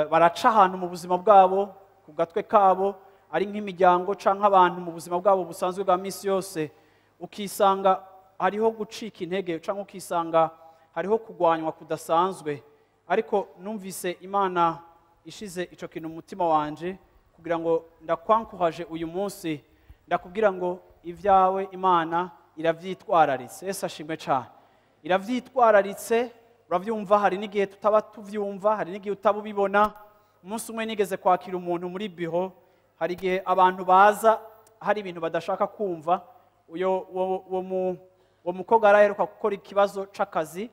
Baraca ahantu mu buzima bwabo ku gatwe kabo ari nk'imiryango canke abantu mu buzima bwabo busanzwe bwa misi yose, ukisanga hariho gucika intege canke ukisanga hariho kugwanywa kudasanzwe. Ariko numvise Imana ishize ico kintu mu mutima wanje kugira ngo ndakwankuraje uyu munsi, ndakubwira ngo ivyawe Imana iravyitwararitse. Yesu ashimwe cane, iravyitwararitse. Uravyumva, hari n'igihe tutaba tuvyumva, hari n'igihe utaba ubibona. Umunsi umwe nigeze kwakira umuntu muri biho, hari igihe abantu baza hari ibintu badashaka kumva. Uyo uwo mukobwa araheruka gukora ikibazo c'akazi,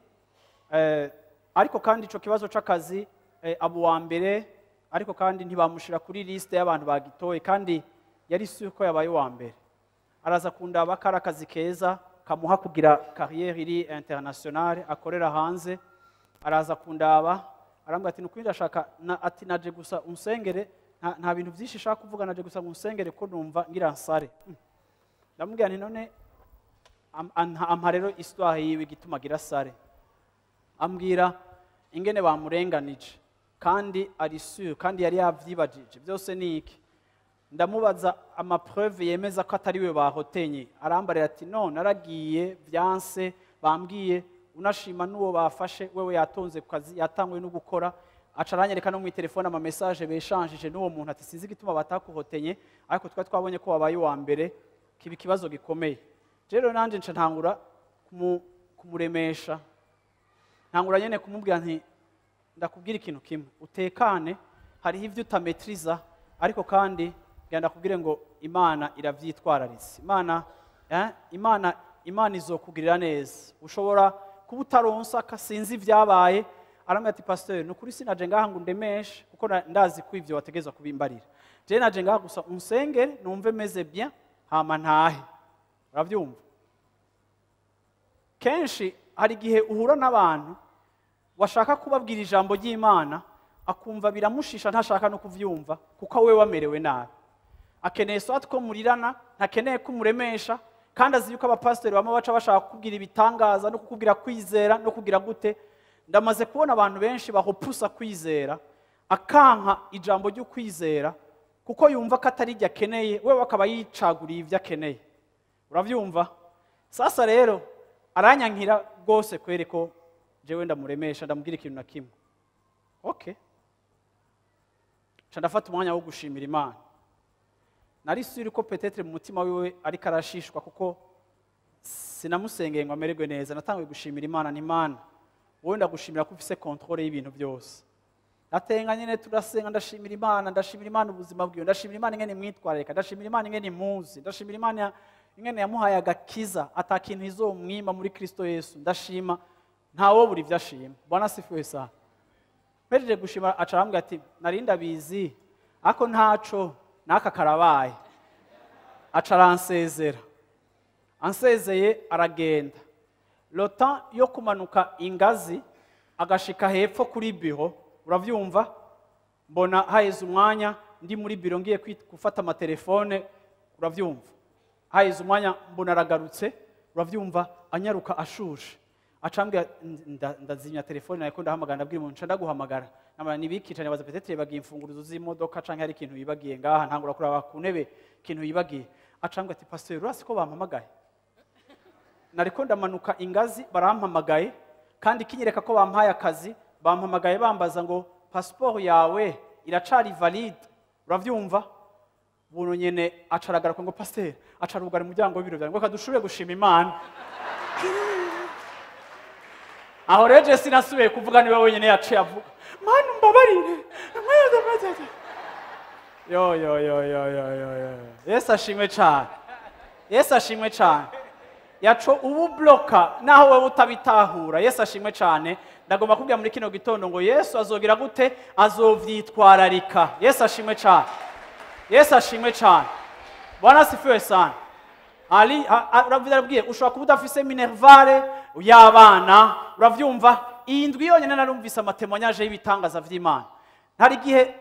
ariko kandi ico kibazo c'akazi abo wa mbere, ariko kandi ntibamushira kuri liste y'abantu bagitoye, kandi yari sûr ko yabaye wa mbere. Araza kundaba kari akazi keza kamuha kugira carrière iri internationale, akorera hanze. Araza kundaba arambwira ati nukuri ndashaka ati naje gusa unsengere, nta bintu byinshi shaka kuvuga, naje gusa unsengere ko numva ngira nsare. Ndamubwira nti none ampa rero histoire yiwe igituma agira sare. Ambwira ingene bamurenganije kandi ari sûr, kandi yari yavyibajije byose ni iki. Ndamubaza ama preuve yemeza ko atari we bahotenye, arambarira ati no naragiye vyanse bambwiye, unashima n'uwo bafashe wewe yatonze ku kazi yatanguye no gukora. Aca aranyereka no mu telefone ama message beshanjije n'uwo muntu ati sinzi igituma batakuhotenye, ariko twari twabonye ko wabaye uwa mbere, kiba ikibazo gikomeye. Rero nanje nca ntangura kumuremesha, ntangura nyene kumubwira nti ndakubwira ikintu kimwe, utekane, hariho ivyo utametriza, ariko kandi ngenda kubwire ngo Imana iravyitwararitse. Imana Imana izokugirira neza. Ushobora kuba utaronsa kasinzi ivyabaye. Arambwira ati pasteur, nukuri sinaje ngaha ngo ndemeshe kuko ndazi ko ivyo wategezwa kubimbarira. Je naje ngaha gusa unsengere numve meze bien hama ntahe. Uravyumva? Kenshi hari igihe uhura n'abantu washaka kubabwira ijambo ry'Imana akumva biramushisha, ntashaka no kuvyumva kuko we wamerewe nabi. Akeneye soit ko murirana, ntakeneye ko muremesha, kandi azi yuko abapasiteri bamwe baca bashaka kukubwira ibitangaza no kukubwira kwizera no kugira gute. Ndamaze kubona abantu benshi bahopusa kwizera, akanka ijambo ryo kwizera kuko yumva ko atari iryo akeneye, wewe akaba yicaguriye ivyo akeneye. Uravyumva? Sasa rero aranyankira rwose kwere ko jewe ndamuremesha, ndamubwira ikintu na kimwe. Okay, nca ndafata umwanya wo gushimira Imana. Nari sûr ko peut-être mu mutima wiwe ariko arashishwa kuko sinamusengeye ngo amererwe neza. Natanguye gushimira Imana, ni Imana wowe ndagushimira ko ufise contrôle y'ibintu byose. Natenga nyene turasenga, ndashimira Imana, ndashimira Imana ubuzima bwiwe, ndashimira Imana ingene mwitwararika, ndashimira Imana ingene imuzi, ndashimira Imana ingene yamuhaye agakiza atakintu izomwima muri Kristo Yesu. Ndashima ntawo buri ivyo ashima. Bwana sifiwe sana. Mpejeje gushima aca arambwira ati nari ndabizi ako ntaco naka karabaye. Aca aransezera, ansezeye aragenda. Le temps yo kumanuka ingazi agashika hepfo kuri biro, uravyumva, mbona haheze umwanya ndi muri biro ngiye gufata amatelefone, uravyumva, haheze umwanya mbona aragarutse, uravyumva, anyaruka ashushe. Acambwira ndazimya telefone nariko ndahamagara, ndabwira umuntu nca ndaguhamagara, namara nibiki cyane baza peut-être bagiye imfunguruzo z'imodoka canke hari ikintu yibagiye ngaha, ntangura kuraba ku ntebe ikintu yibagiye. Acambwira ati pasteur urasi ko bampamagaye, nariko ndamanuka ingazi barampamagaye, kandi kinyereka ko bampaye akazi, bampamagaye bambaza ngo passport yawe iracari valide. Uravyumva? Buno nyene acaragara ko ngo pasteur acarugara umuryango w'ibiro byanjye ngo kadushobore gushima Imana. Aho rero je sinasubiye kuvuga, niwe wenyene yaciye avuga Mana umbabarire. Yo yo yo yo yo yo yo. Yesu ashimwe cyane. Yesu ashimwe cyane. Yaco ububloka naho wewe utabitahura. Yesu ashimwe cyane. Ndagomba kubwira muri kino gitondo ngo Yesu azogira gute? Azovyitwararika. Yesu ashimwe cyane. Yesu ashimwe cyane. Bwana asifiwe sana. Ali uravyabwiye ushobora kuba udafise minervale y'abana, uravyumva. Iyi ndwi yonyine narumvise amatemoyaje y'ibitangaza vy'Imana. Hari igihe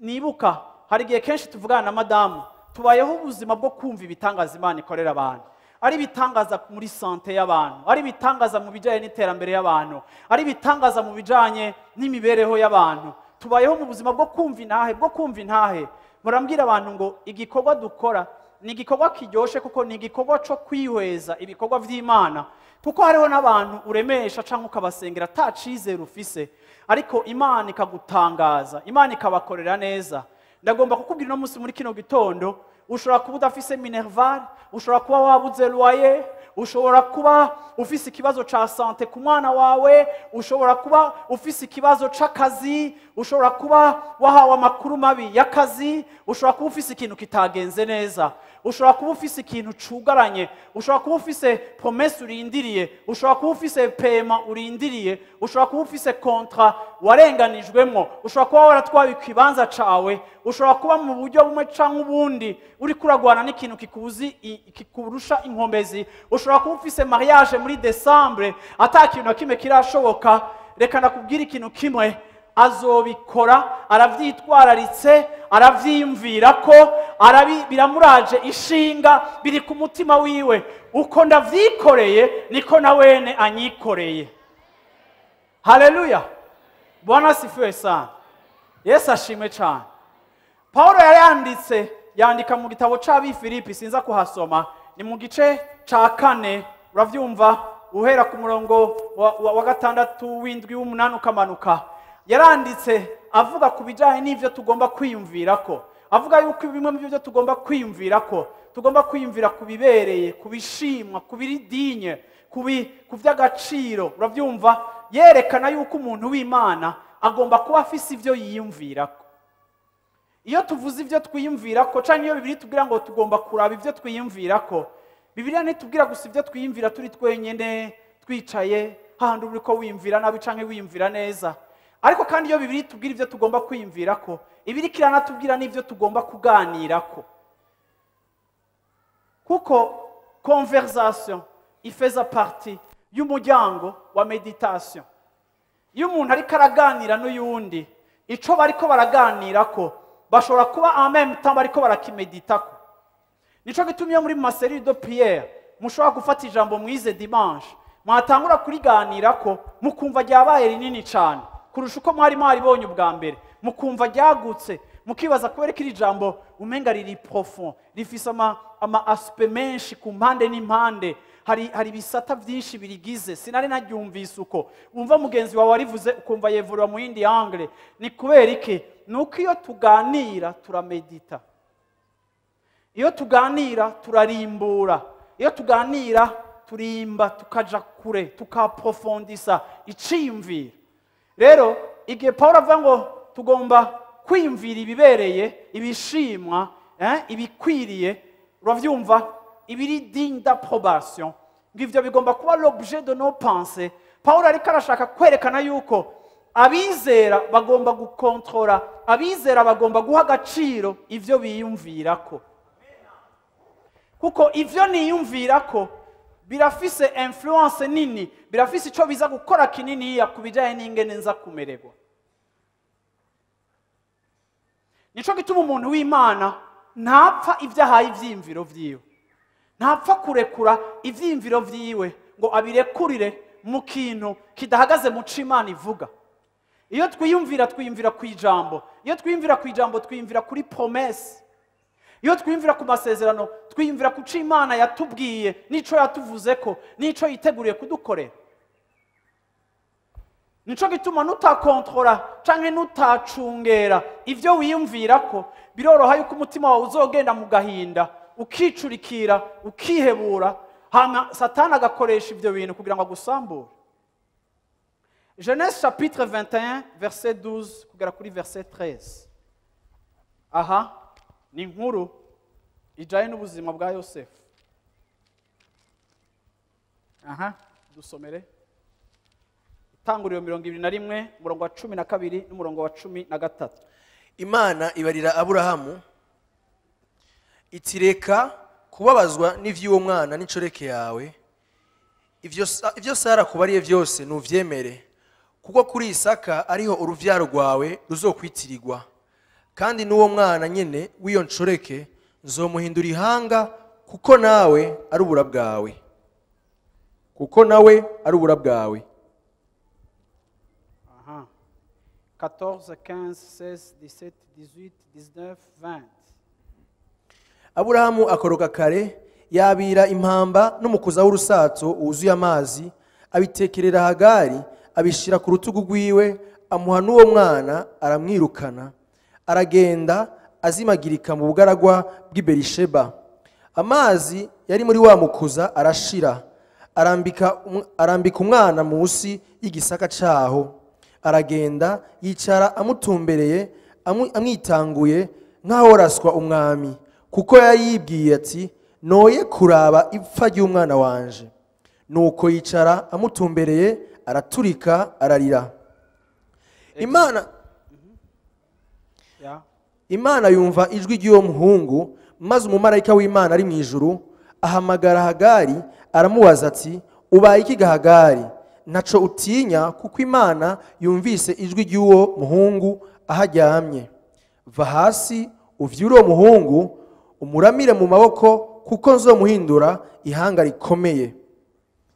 nibuka, hari igihe kenshi tuvugana na madamu, tubayeho ubuzima bwo kumva ibitangaza Imana ikorera abantu. Ari ibitangaza muri sante y'abantu, ari ibitangaza mu bijyanye n'iterambere y'abantu, ari ibitangaza mu bijyanye n'imibereho y'abantu. Tubayeho mu buzima bwo kumva intahe, bwo kumva intahe. Murambwira abantu ngo igikorwa dukora ni igikorwa kiryoshe, kuko ni igikorwa cyo kwihweza ibikorwa vy'Imana, kuko hariho n'abantu uremesha cyangwa ukabasengera ata cizere ufise, ariko Imana ikagutangaza, Imana ikabakorera neza. Ndagomba kukubwira uno munsi muri kino gitondo, ushobora kuba udafise minerval, ushobora kuba wabuze loyer, ushobora kuba ufise ikibazo ca sante ku mwana wawe, ushobora kuba ufise ikibazo c'akazi, ushobora kuba wahawe amakuru mabi y'akazi, ushobora kuba ufise ikintu kitagenze neza, ushobora kuba ufise ikintu cugaranye, ushobora kuba ufise promesse urindiriye, ushobora kuba ufise paiement urindiriye, ushobora kuba ufise contrat warenganijwemwo, ushobora kuba waratwaye ikibanza cawe, ushobora kuba mu buryo bumwe canke ubundi uriko uragwana n'ikintu kikubuzi kikurusha inkomezi, ushobora kuba ufise mariage muri Decembre ata kintu na kimwe kirashoboka. Reka nakubwira ikintu kimwe, azobikora, aravyitwararitse, aravyiyumvira ko biramuraje ishinga, biri ku mutima wiwe. Uko ndavyikoreye niko na wene anyikoreye. Haleluya, Bwana asifiwe sana. Yesu ashimwe cyane. Paulo yaranditse, yandika mu gitabo c'Abifilipi, sinza kuhasoma, ni mu gice ca 4, uravyumva, uhera ku murongo wa 6 w'indwi w'umunani ukamanuka. Yaranditse avuga ku bijanye n'ivyo tugomba kwiyumvirako, avuga yuko bimwe mu byo tugomba kwiyumvirako, tugomba kwiyumvira ku bibereye, ku bishimwa, ku biridinye, ku vy'agaciro. Uravyumva, yerekana yuko umuntu w'Imana agomba kuba afise ivyo yiyumvirako. Iyo tuvuze ivyo twiyumvirako, canke iyo Bibiliya itubwira ngo tugomba kuraba ivyo twiyumvirako, Bibiliya ntitubwira gusa ivyo twiyumvira turi twenyene twicaye hahandi uriko wiyumvira nabi canke wiyumvira neza, ariko kandi iyo Bibiliya itubwira ivyo tugomba kwiyumvirako, ibiriko iranatubwira n'ivyo tugomba kuganirako. Kuko conversation ifeza partie y'umuryango wa meditation. Iyo umuntu ariko araganira n'uyundi, ico bariko baraganirako bashobora kuba en même temps bariko barakimeditako. Nico gituma iyo muri ma cellule de prière mushobora gufata ijambo mwize dimanche, mwatangura kuriganirako mukumva ryabaye rinini cane kurusha uko mwari mwaribonye ubwa mbere, mukumva ryagutse, mukibaza kubera ko iri jambo umenga riri profond, rifise ama aspect menshi ku mpande n'impande, hari ibisata byinshi birigize, sinari naryumvise uko. Wumva mugenzi wawe arivuze ukumva yevurira mu yindi angle. Ni kubera iki? Nuko iyo tuganira turamedita, iyo tuganira turarimbura, iyo tuganira turimba, tukaja kure, tukaprofondisa iciyumviro. Rero igihe Paulo avuga ngo tugomba kwiyumvira ibibereye, ibishimwa, ibikwiriye, uravyumva, ibiri digne d'approbation, ngo ivyo bigomba kuba l'objet de nos pensées. Paulo ariko arashaka kwerekana yuko abizera bagomba gukontrola, abizera bagomba guha agaciro ivyo biyumvirako, kuko ivyo niyumvirako birafise influence nini, birafise ico biza gukora kininiya ku bijanye n'ingene nza kumererwa. Nico gituma umuntu w'Imana ntapfa ivyo ahaye ivyiyumviro vyiwe, ntapfa kurekura ivyiyumviro vyiwe ngo abirekurire mu kintu kidahagaze mu co Imana ivuga. Iyo twiyumvira, twiyumvira ku ijambo. Iyo twiyumvira ku ijambo, twiyumvira kuri promesse. Iyo twiyumvira ku masezerano, twiyumvira ku co Imana yatubwiye, n'ico yatuvuzeko, n'ico yiteguriye kudukorera. Nico gituma nutakontrola canke nutacungera ivyo wiyumvirako, biroroha yuko umutima wawe uzogenda mu gahinda, ukicurikira, ukihebura, hama Satani agakoresha ivyo bintu kugira ngo agusambure. Genèse chapitre 21 verset 12 kugera kuri verset 13. Aha ni inkuru ijanye n'ubuzima bwa Yosefu. Aha, dusomere Itanguriro 21, umurongo wa 12 n'umurongo wa 13. Imana ibarira Aburahamu iti: "Reka kubabazwa n'ivy'uwo mwana n'inshoreke yawe. Ivyo Sara akubariye vyose nuvyemere, kuko kuri Isaka ariho uruvyaro rwawe ruzokwitirirwa. Kandi n'uwo mwana nyene w'iyo nshoreke nzomuhindura ihanga, kuko nawe ari ubura bwawe, kuko nawe ari ubura bwawe." Aha. 14, 15, 16, 17, 18, 19, 20. Aburahamu akoroka kare, yabira impamba n'umukuza w'urusatso wuzuye amazi, abitekerera Hagari, abishira ku rutugu rwiwe, amuha n'uwo mwana, aramwirukana, aragenda azimagirika mu bugaragwa bw'i Berisheba. Amazi yari muri wa mukuza arashira. Arambika umwana munsi y'igisaka caho, aragenda yicara amutumbereye, amwitanguye nk'ahoraswa umwami, kuko yari yibwiye ati: "Noye kuraba ipfa ry'umwana wanje." Nuko yicara amutumbereye, araturika ararira. Imana Imana yumva ijwi ry'uwo muhungu, maze umumarayika w'Imana ari mu ijuru ahamagara Hagari, aramubaza ati: "Ubaye iki ga Hagari? Ntaco utinya, kuko Imana yumvise ijwi ry'uwo muhungu aho aryamye. Va hasi, uvyure uwo muhungu, umuramire mu maboko, kuko nzomuhindura ihanga rikomeye."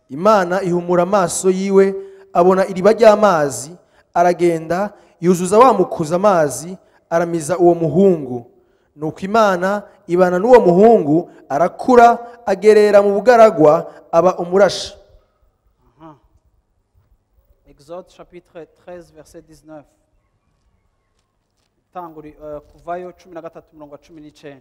Imana ihumura amaso yiwe, abona iriba ry'amazi, aragenda yuzuza wa mukuza amazi, aramiza uwo muhungu. Nuko Imana ibana n'uwo muhungu, arakura, agerera mu bugaragwa, aba umurashi. Aha. Exode chapitre 13, verset 19. Kuvayo 13, umurongo wa 19.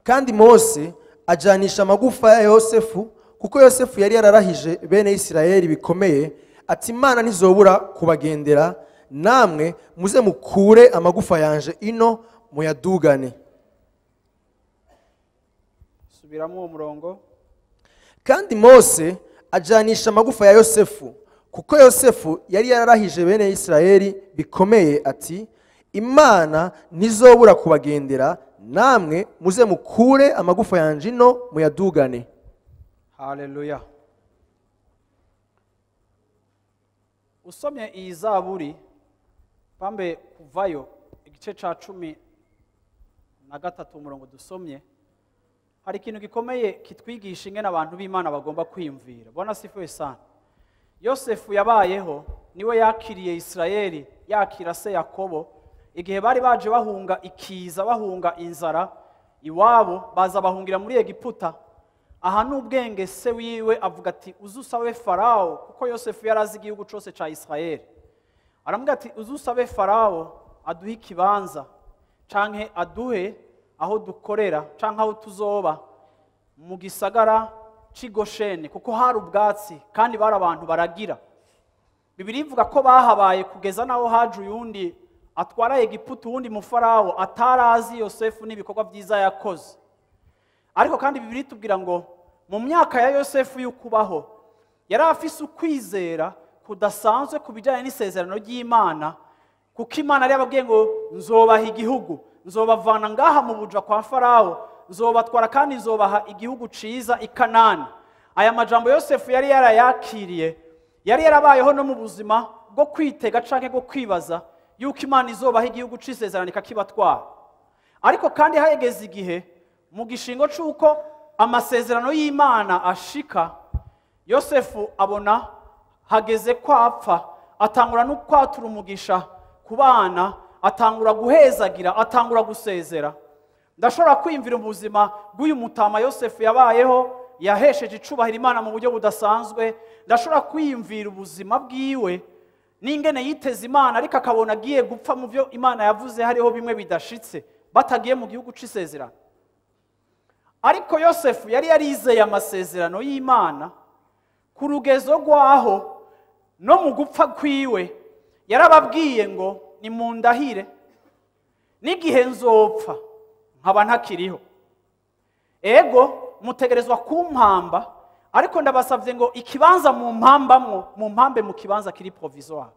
Kandi Mose ajanisha amagufa ya Yosefu, kuko Yosefu yari yararahije bene Isirayeli bikomeye ati: "Imana ntizobura kubagendera, namwe muze mukure amagufa yanje ino muyadugane." Subiramo uwo murongo. Kandi Mose ajanisha amagufa ya Yosefu, kuko Yosefu yari yararahije bene Isirayeli bikomeye ati: "Imana ntizobura kubagendera, namwe muze mukure amagufa yanje ino muyadugane." Haleluya. Usomye iyi zaburi, pambe Kuvayo igice ca 13, umurongo dusomye, hari ikintu gikomeye kitwigisha ingene abantu b'Imana bagomba kwiyumvira. Bwana asifiwe sana. Yosefu yabayeho, niwe yakiriye Isirayeli, yakira se Yakobo igihe bari baje bahunga ikiza, bahunga inzara iwabo, baza bahungira muri Egiputa. Aha n'ubwenge se wiwe avuga ati: "Uzusabe Farao," kuko Yosefu yarazi igihugu cose ca Isirayeli. Aramubwira ati: "Uzusabe Farao aduhe ikibanza, canke aduhe aho dukorera, canke aho tuzoba mu gisagara c'i Gosheni," kuko hari ubwatsi kandi bari abantu baragira. Bibiliya ivuga ko bahabaye kugeza naho haje uyundi atwara Egiputa, uwundi mufarawo atarazi Yosefu n'ibikorwa byiza yakoze. Ariko kandi Bibiliya itubwira ngo mu myaka ya Yosefu y'ukubaho yari afise ukwizera kudasanzwe ku bijyanye n'isezerano ry'Imana, kuko Imana yari yababwiye ngo: "Nzobaha igihugu, nzobavana ngaha mu buja kwa Farawo, nzobatwara kandi nzobaha igihugu ciza i Kanani." Aya majambo Yosefu yari yarayakiriye, yari yarabayeho no mu buzima bwo kwitega canke bwo kwibaza yuko Imana izobaha igihugu c'isezerano ikakibatwara. Ariko kandi hageze igihe mu gishingo c'uko amasezerano y'Imana ashika, Yosefu abona hageze kwapfa, atangura no kwatura umugisha ku bana, atangura guhezagira, atangura gusezera. Ndashobora kwiyumvira ubuzima bw'uyu mutama Yosefu yabayeho, yahesheje icubahiro Imana mu buryo budasanzwe. Ndashobora kwiyumvira ubuzima bwiwe n'ingene yiteze Imana, ariko akabona agiye gupfa mu byo Imana yavuze hariho bimwe bidashitse, batagiye mu gihugu c'isezerano. Ariko Yosefu yari yarizeye amasezerano y'Imana ku rugezo rwaho no mu gupfa kwiwe yarababwiye ngo: "Nimundahire n'igihe nzopfa nkaba ntakiriho, ego Mutegerezwa kumpamba, ariko ndabasavye ngo ikibanza mu mpambamwo mu mpambe mu kibanza kiri provisoire,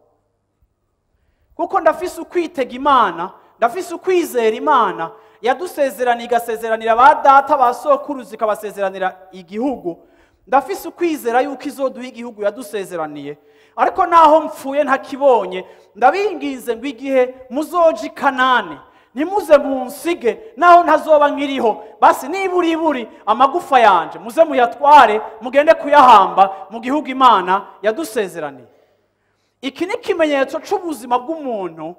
kuko ndafise ukwitega Imana, ndafise ukwizera Imana yadusezeraniye, igasezeranira ba data ba sokuruza, ikabasezeranira igihugu. Ndafise ukwizera yuko izoduha igihugu yadusezeraniye, ariko naho mpfuye ntakibonye, ndabinginze ngo igihe muzoja i Kanani ntimuze munsige, naho ntazoba nkiriho, basi niburiburi amagufa yanje muze muyatware mugende kuyahamba mu gihugu Imana yadusezeraniye. Iki ni ikimenyetso c'ubuzima bw'umuntu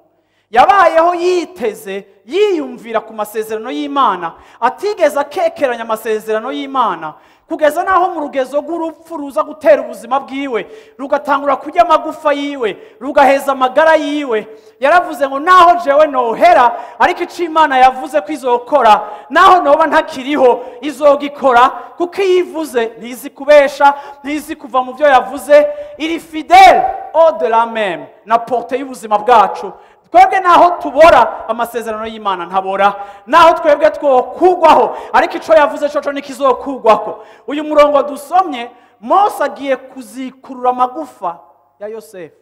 yabayeho yiteze, yiyumvira ku masezerano y'Imana, atigeze akekeranya amasezerano y'Imana, kugeza naho mu rugezo rw'urupfu ruza gutera ubuzima bwiwe, rugatangura kurya amagufa yiwe, rugaheza amagara yiwe. Yaravuze ngo naho jewe nohera, ariko ico Imana yavuze ko izokora, naho noba ntakiriho izogikora, kuko iyo ivuze ntizi kubesha, ntizi kuva mu byo yavuze, iri fidèle au delà même na portée y'ubuzima bwacu. Twebwe naho tubora, amasezerano y'Imana ntabora, naho twebwe twokugwaho, ariko ico yavuze coco nikizokugwako. Uyu murongo dusomye, Mose agiye kuzikurura amagufa ya Yosefu.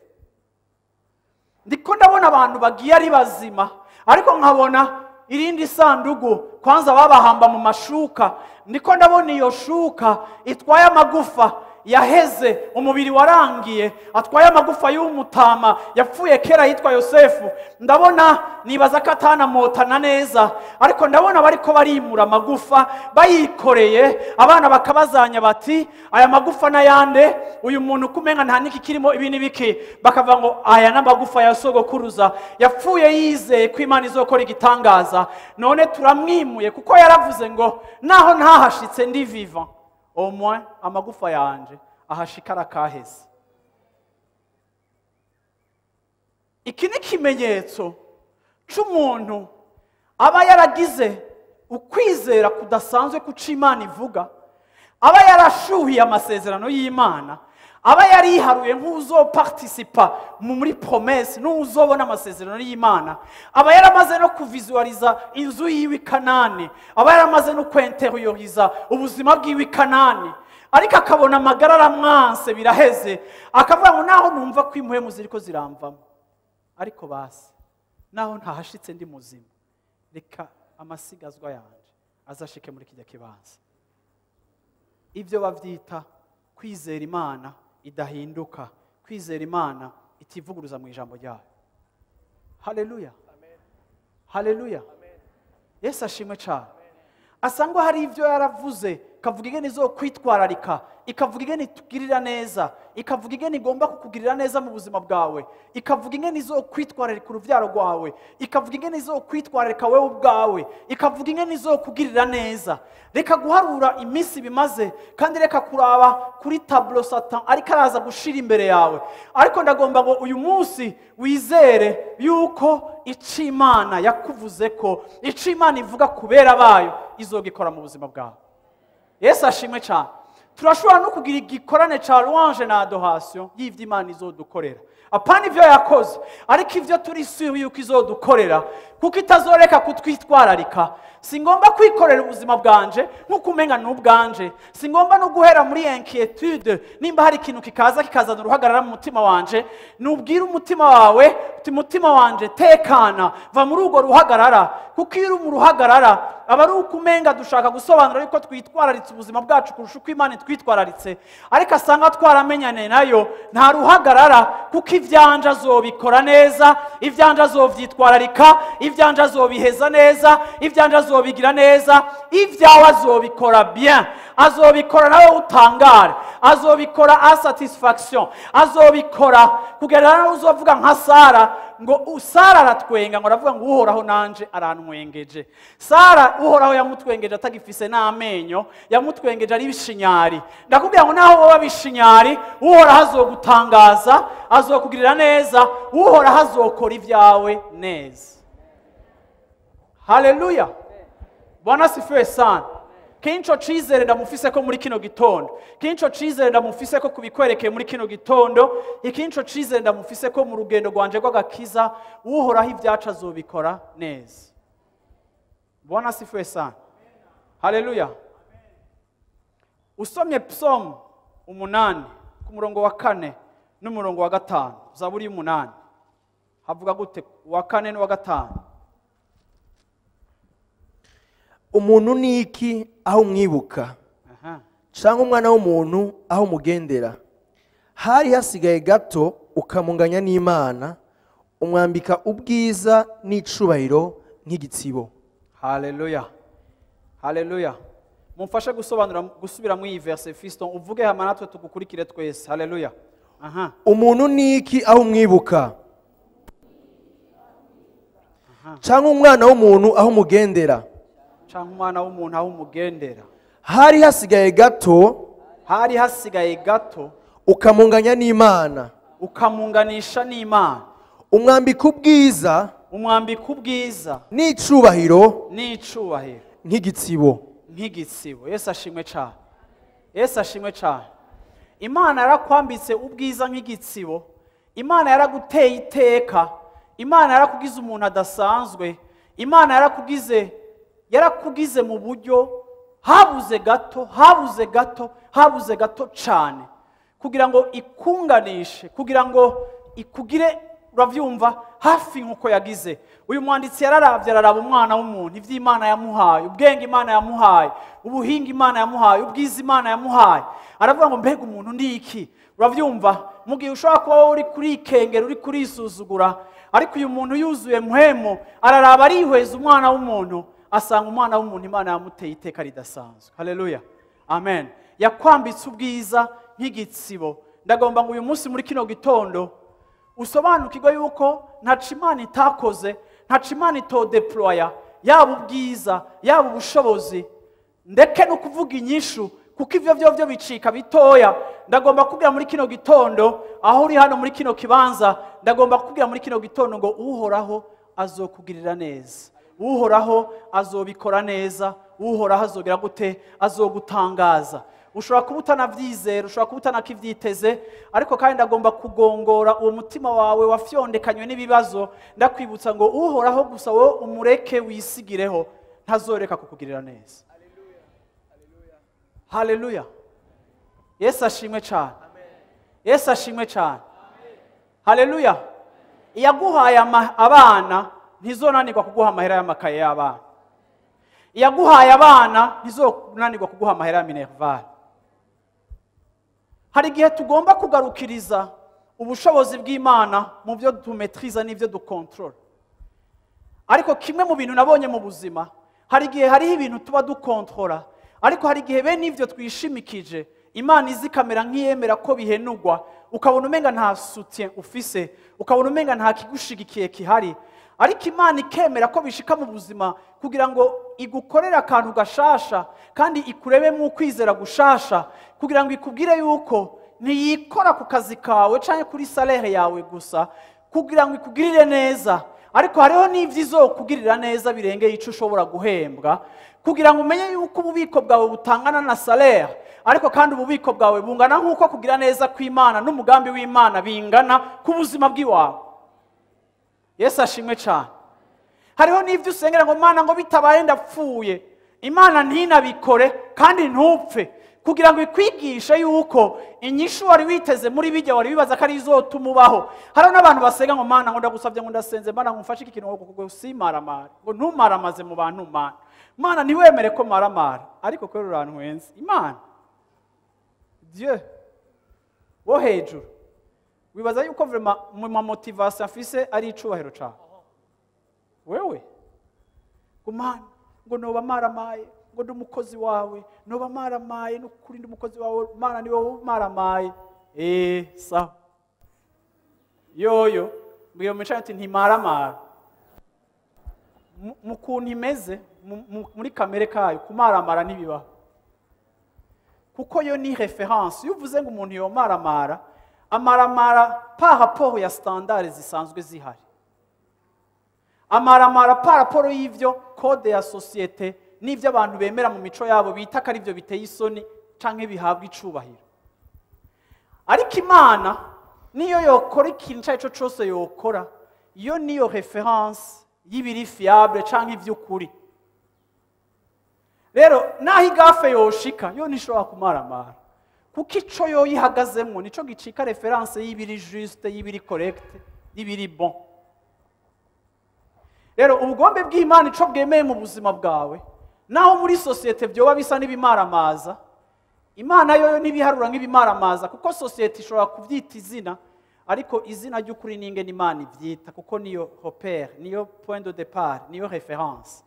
Ndiko ndabona abantu bagiye ari bazima, ariko nkabona irindi sandugu kwanza babahamba mu mashuka. Ndiko ndabona iyo shuka itwaye amagufa yaheze, umubiri warangiye, atwaye amagufa y'umutama yapfuye kera yitwa Yosefu. Ndabona nibaza ko atanamotana neza, ariko ndabona bariko barimura amagufa bayikoreye, abana bakabazanya bati aya magufa n'ayande, uyu muntu kumenga nta niki kirimo ibi n'ibiki, bakavuga ngo aya n'amagufa ya sogokuruza yapfuye yizeye ko Imana izokora igitangaza, none turamwimuye kuko yaravuze ngo naho ntahashitse ndi vivant, au moins amagufa yanje ahashikara kaheze. Iki ni ikimenyetso c'umuntu aba yaragize ukwizera kudasanzwe kuco Imana ivuga, aba yarashuhiye amasezerano y'Imana, aba yariharuye nk'uzoparticipa muri promesse, n'uzobona amasezerano y'Imana, aba yaramaze no kuvizualiza inzu yiwe i Kanani, aba yaramaze no kwinterioriza ubuzima bwiwe i Kanani, ariko akabona amagara aramwanse biraheze, akavuga ngo naho numva ko impuhemu ziriko ziramvamo, ariko basi naho ntahashitse ndi muzima, reka amasigazwa yanje azashike muri kijya kibanza. Ibyo bavyita kwizera Imana idahinduka, kwizera Imana itivuguruza mu ijambo ryayo. Haleluya, haleluya, Yesu ashimwe cyane. Asangwa hari ibyo yaravuze, ikavuga ingene izokwitwararika, ikavuga ingene itugirira neza, ikavuga ingene igomba kukugirira neza mu buzima bwawe, ikavuga ingene izokwitwararika uruvyaro rwawe, ikavuga ingene izokwitwararika wewe ubwawe, ikavuga ingene izokugirira neza. Reka guharura iminsi bimaze, kandi reka kuraba kuri tableau Satan ariko araza gushira imbere yawe, ariko ndagomba ngo uyu munsi wizere yuko ico Imana yakuvuze ko, ico Imana ivuga kubera bayo, izogikora mu buzima bwawe. Yesu ashimwe cyane. Turashobora no kugira igikorane ca louange na adoration y'ivyo Imana izodukorera, apana ivyo yakoze, ariko ivyo turi sûr yuko izodukorera, kuko itazoreka kutwitwararika. Singomba kwikorera ubuzima bwanje nkuko umenga n'ubwanje, singomba no guhera muri inquiétude nimba hari ikintu kikaza kikazana uruhagarara mu mutima wanje. Nubwira umutima wawe uti mutima wanje tekana, va muri urwo ruhagarara, kuko iyo uri mu ruhagarara aba ari uko umenga dushaka gusobanura yuko twitwararitse ubuzima bwacu kurusha uko Imana itwitwararitse, ariko asanga twaramenyane nayo nta ruhagarara, kuko ivyanje azobikora neza, ivyanje azovyitwararika, ivyanje azobiheza neza, ivyanje azobigira neza, ivyawe azobikora bien, azobikora nawe utangare, azobikora à satisfaction, azobikora kugera nawe uzovuga nka Sara ngo Sara aratwenga, ngo aravuga ngo Uhoraho nanje arantwengeje. Sara Uhoraho yamutwengeje atagifise n'amenyo, yamutwengeje ari bishinyari. Ndakubwira ngo naho woba bishinyari, Uhoraho azogutangaza, azokugirira neza, Uhoraho azokora ivyawe neza. Haleluya, Bwana sifiwe sana. Kincho cizere ndamufise ko muri kino gitondo, kincho cizere ndamufise ko kubikwerekeye muri kino gitondo, ikincho cizere ndamufise ko mu rugendo rwanje rw'agakiza, Uhoraho ivyacu azobikora neza. Bwana sifiwe sana. Haleluya. Usomye Psalm 8 ku murongo wa 4 n'umurongo wa 5, Zaburi 8 havuga gute? Wa 4 n'uwa 5. Umuntu ni iki aho umwibuka, cyangwa umwana w'umuntu aho umugendera? Hari hasigaye gato ukamunganya n'Imana, umwambika ubwiza n'icubahiro nk'igitsibo. Haleluya, haleluya. Mumfashe gusobanura, gusubira mu iyi verse, Fiston, uvuge hama natwe tugukurikire twese. Haleluya. Aha. Umuntu ni iki aho umwibuka, cyangwa umwana w'umuntu aho umugendera? Cyangwa umwana w'umuntu aho umugendera. Hari hasigaye gato, hari hasigaye gato ukamunganya n'Imana, ukamunganisha n'Imana, umwambika ubwiza, umwambika ubwiza n'icubahiro, n'icubahiro nk'igitsibo, nk'igitsibo. Yesu ashimwe cyane, Yesu ashimwe cyane. Imana yarakwambitse ubwiza nk'igitsibo, Imana yaraguteye iteka, Imana yarakugize umuntu adasanzwe, Imana yarakugize mu buryo habuze gato, habuze gato, habuze gato cyane, kugira ngo ikunganishe, kugira ngo ikugire, uravyumva, hafi nkuko yagize. Uyu mwanditsi yararavye, araraba umwana w'umuntu, ivy'Imana yamuhaye, ubwenge Imana yamuhaye, ubuhinga Imana yamuhaye, ubwiza Imana yamuhaye. Aravuga ngo mbega umuntu ndi iki? Uravyumva, mu gihe ushobora kuba uri kurikengera, uri kurisuzugura, ariko uyu muntu yuzuye muhemo, araraba arihweza umwana w'umuntu, asanga umwana w'umuntu Imana yamuteye iteka ridasanzwe. Haleluya, amen. Yakwambitse ubwiza nk'igitsibo. Ndagomba ngo uyu munsi muri kino gitondo usobanukirwe yuko ntaco Imana itakoze, ntaco Imana itodeploya, yaba ubwiza, yaba ubushobozi, ndeke no kuvuga inyishu, kuko ivyo vyo bicika bitoya. Ndagomba kubwira muri kino gitondo, aho uri hano muri kino kibanza, ndagomba kubwira muri kino gitondo ngo Uhoraho azokugirira neza, Uhoraho azobikora neza, Uhoraho azogira gute? Azogutangaza. Ushobora kuba utanavyizera, ushobora kuba utanakivyiteze, ariko kandi ndagomba kugongora uwo mutima wawe wafyondekanywe n'ibibazo, ndakwibutsa ngo Uhoraho gusa wowe umureke wisigireho, ntazoreka kukugirira neza. Haleluya. Yesu ashimwe cyane, Yesu ashimwe cyane. Haleluya. Iyaguhaye abana ntizonanirwa kuguha amahera y'amakaye y'abana. Iyaguhaye abana ntizonanirwa kuguha amahera ya minerval. Hari igihe tugomba kugarukiriza ubushobozi bw'Imana mu byo tumetriza n'ibyo dukontorora. Ariko kimwe mu bintu nabonye mu buzima, hari igihe hariho ibintu tuba dukontorora, ariko hari igihe bene ivyo twishimikije Imana izi kamera nk'iyemera ko bihenugwa, ukabona umenga nta soutien ufise, ukabona umenga nta kigushigikiye kihari, ariko Imana ikemera ko bishika mu buzima kugira ngo igukorere akantu gashasha, kandi ikurebemo ukwizera gushasha, kugira ngo ikubwire yuko ntiyikora ku kazi kawe canke kuri salaire yawe gusa kugira ngo ikugirire neza, ariko hariho n'ivyo izokugirira neza birengeye ico ushobora guhembwa, kugira ngo umenye yuko ububiko bwawe butangana na salaire, ariko kandi ububiko bwawe bungana nk'uko kugira neza kw'Imana n'umugambi w'Imana bingana ku buzima bw'iwawe. Yesu ashimwe cyane. Hariho n'ivyo usengera ngo Mana ngo bitabaye ndapfuye, Imana ntinabikore kandi ntupfe, kugira ngo ikwigishe yuko inyishu wari witeze muri bijya wari wibaza ko ari izotuma ubaho. Hariho n'abantu basenga ngo Mana ngo ndagusabye ngo ndasenze, Mana ngo mfashe iki kintu ngo simaramare, ngo ntumaramaze mu bantu, Mana Mana ntiwemere ko maramara, ariko kwera urantwenze. Imana Dieu wo hejuru wibaza yuko vraiment mu ma motivation afise ari icubahiro cawe wewe, ngo Mana ngo noba maramaye, ngo ndi umukozi wawe, noba maramaye n'ukuri ndi umukozi wawe, Mana ni wowe maramaye. Sawa yoyo mbwira mu ati ntimaramara mu kuntu imeze muri kamere kayo, kumaramara ntibibaho, kuko yo ni reference. Iyo uvuze ngo umuntu yomaramara, amaramara par rapport ya standard zisanzwe zihari, amaramara par rapport y'ivyo code ya societe n'ivyo abantu bemera mu mico yabo bita ko arivyo biteye isoni canke bihabwa icubahiro. Ariko Imana niyo yokora ikintu ico arico cose yokora, iyo niyo reference y'ibiri fiable canke ivy'ukuri. Rero naho igaffe yoshika, yo ntishobora kumaramara, kuko ico yo yihagazemwo nico gicika référence y'ibiri juste, y'ibiri correct, y'ibiri bon. Rero ubugombe bw'Imana ico bwemeye mu buzima bwawe, naho muri société byoba bisa n'ibimaramaza, Imana yoyo ntibiharura nk'ibimaramaza, kuko société ishobora kubyita izina, ariko izina ry'ukuri ninge n'Imana ibyita, kuko niyo repère, niyo point de départ, niyo référence.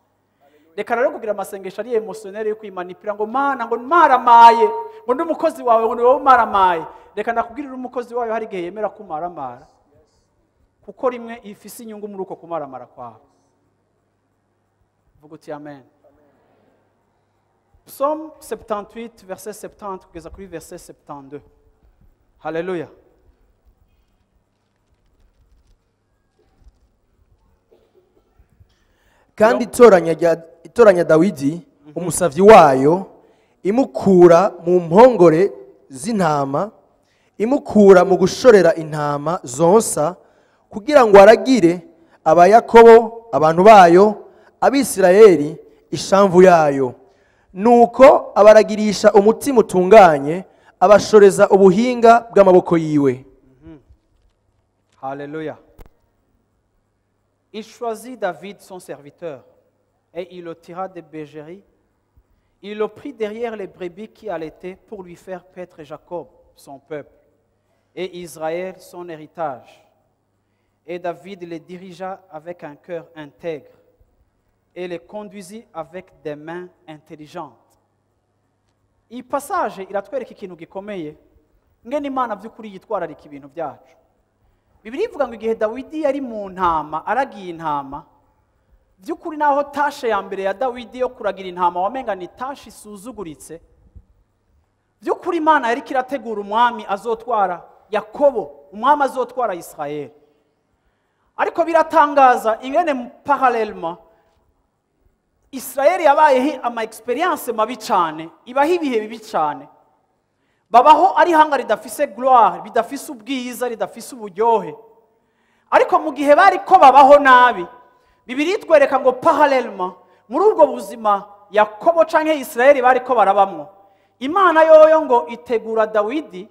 Reka rero kugira amasengesho ari émotionnel yo kwimanipira ngo: "Mana," ngo "maramaye," ngo "ndi umukozi wawe," ngo "ni wowe umaramaye." Reka ndakubwirira, umukozi wayo hari igihe yemera kumaramara, kuko rimwe ifise inyungu muri uko kumaramara kwawe. Vuga uti amen. Psaume 78, verset 70 kugeza kuri verset 72. Haleluya. Kandi itoranya Dawidi umusavyi wayo, imukura mu mpongore z'intama, imukura mu gushorera intama zonsa, kugira ngo aragire Abayakobo abantu bayo, Abisirayeli ishamvu yayo. Nuko abaragirisha umutima utunganye, abashoreza ubuhinga bw'amaboko yiwe. Alléluia. Il choisit David, son serviteur, et il le tira des bergeries. Il le prit derrière les brebis qui allaitaient pour lui faire paître Jacob, son peuple, et Israël, son héritage. Et David les dirigea avec un cœur intègre et les conduisit avec des mains intelligentes. Iyi passage iratwereka ikintu gikomeye, ngene Imana by'ukuri yitwararika ibintu byacu. Bibiliya ivuga ngo igihe Dawidi yari mu ntama aragiye intama, by'ukuri naho tâche ya mbere ya Dawidi yo kuragira intama wamenga ni tâche isuzuguritse, by'ukuri Imana yari irategura umwami azotwara Yakobo, umwami azotwara Isirayeli. Ariko biratangaza ingene parallèlement Isirayeli yabayeho ama expériences mabi cyane, ibaho ibihe bibi cyane, babaho ari ihanga ridafise gloire, ridafise ubwiza, ridafise uburyohe. Ariko mu gihe bari ko babaho nabi, Bibiliya itwereka ngo parallèlement muri ubwo buzima Yakobo canke Isirayeli bari ko barabamwo, Imana yoyo ngo itegura Dawidi,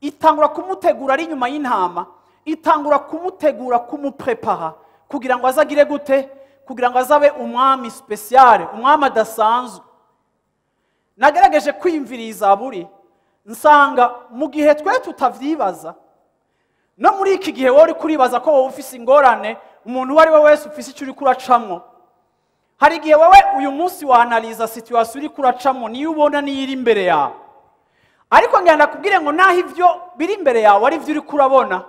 itangura kumutegura ari inyuma y'intama, itangura kumutegura, kumuprepara kugira ngo azagire gute? Kugira ngo azabe umwami spécial, umwami adasanzwe. Nagerageje kwiyumvira iyi zaburi, nsanga mu gihe twe tutavyibaza, no muri iki gihe wowe uri kuribaza ko wowe ufise ingorane, umuntu uwo ari we wese ufise icyo uri kuracamwo, hari igihe wowe uyu munsi wanaliza situation uri kuracamwo, niyo ubona niyo iri imbere yawe. Ariko ngenda kubwire ngo naho ivyo biri imbere yawe ari byo uri kurabona,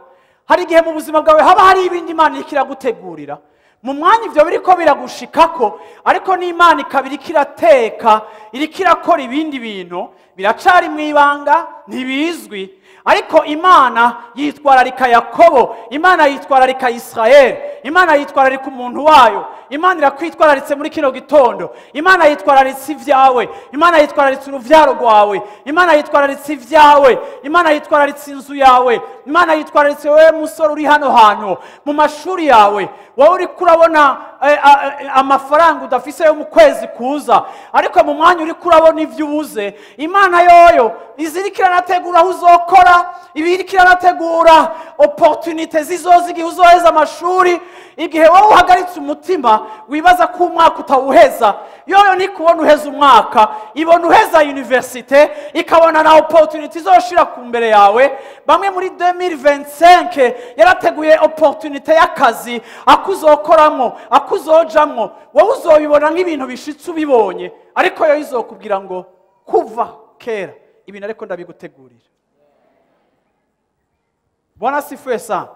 hari igihe mu buzima bwawe haba hari ibindi Imana iriko iragutegurira mu mwanya ivyo biriko biragushikako. Ariko n'Imana ikaba iriko irateka, iriko irakora ibindi bintu, biracari mu ibanga, ntibizwi. Ariko Imana yitwararika Yakobo, Imana yitwararika Isirayeli, Imana yitwararika umuntu wayo. Imana irakwitwararitse muri kino gitondo. Imana yitwararitse ibyawe, Imana yitwararitse uruvyaro rwawe, Imana yitwararitse ibyawe, Imana yitwararitse inzu yawe, Imana yitwararitse wowe musore uri hano hantu mu mashuri yawe, wowe uri kurabona amafaranga udafise yo mu kwezi kuza. Ariko mu mwanya uri kurabona ivyo ubuze, Imana yoyo iziriko iranategura aho uzokora, ibiriko iranategura opportunités zizoza igihe uzoheza amashuri. Igihe wowe uhagaritse umutima wibaza ko umwaka utawuheza, yoyo ntikubona uheza umwaka, ibona uheza université, ikabona na opportunité izoshira ku mbere yawe. Bamwe muri 2025 yarateguye opportunité y'akazi akuzokoramo, akuzojamwo. Wowe uzobibona nk'ibintu bishitse ubibonye, ariko yo izokubwira ngo kuva kera ibintu ariko ndabigutegurira. Bwana asifiwe sana.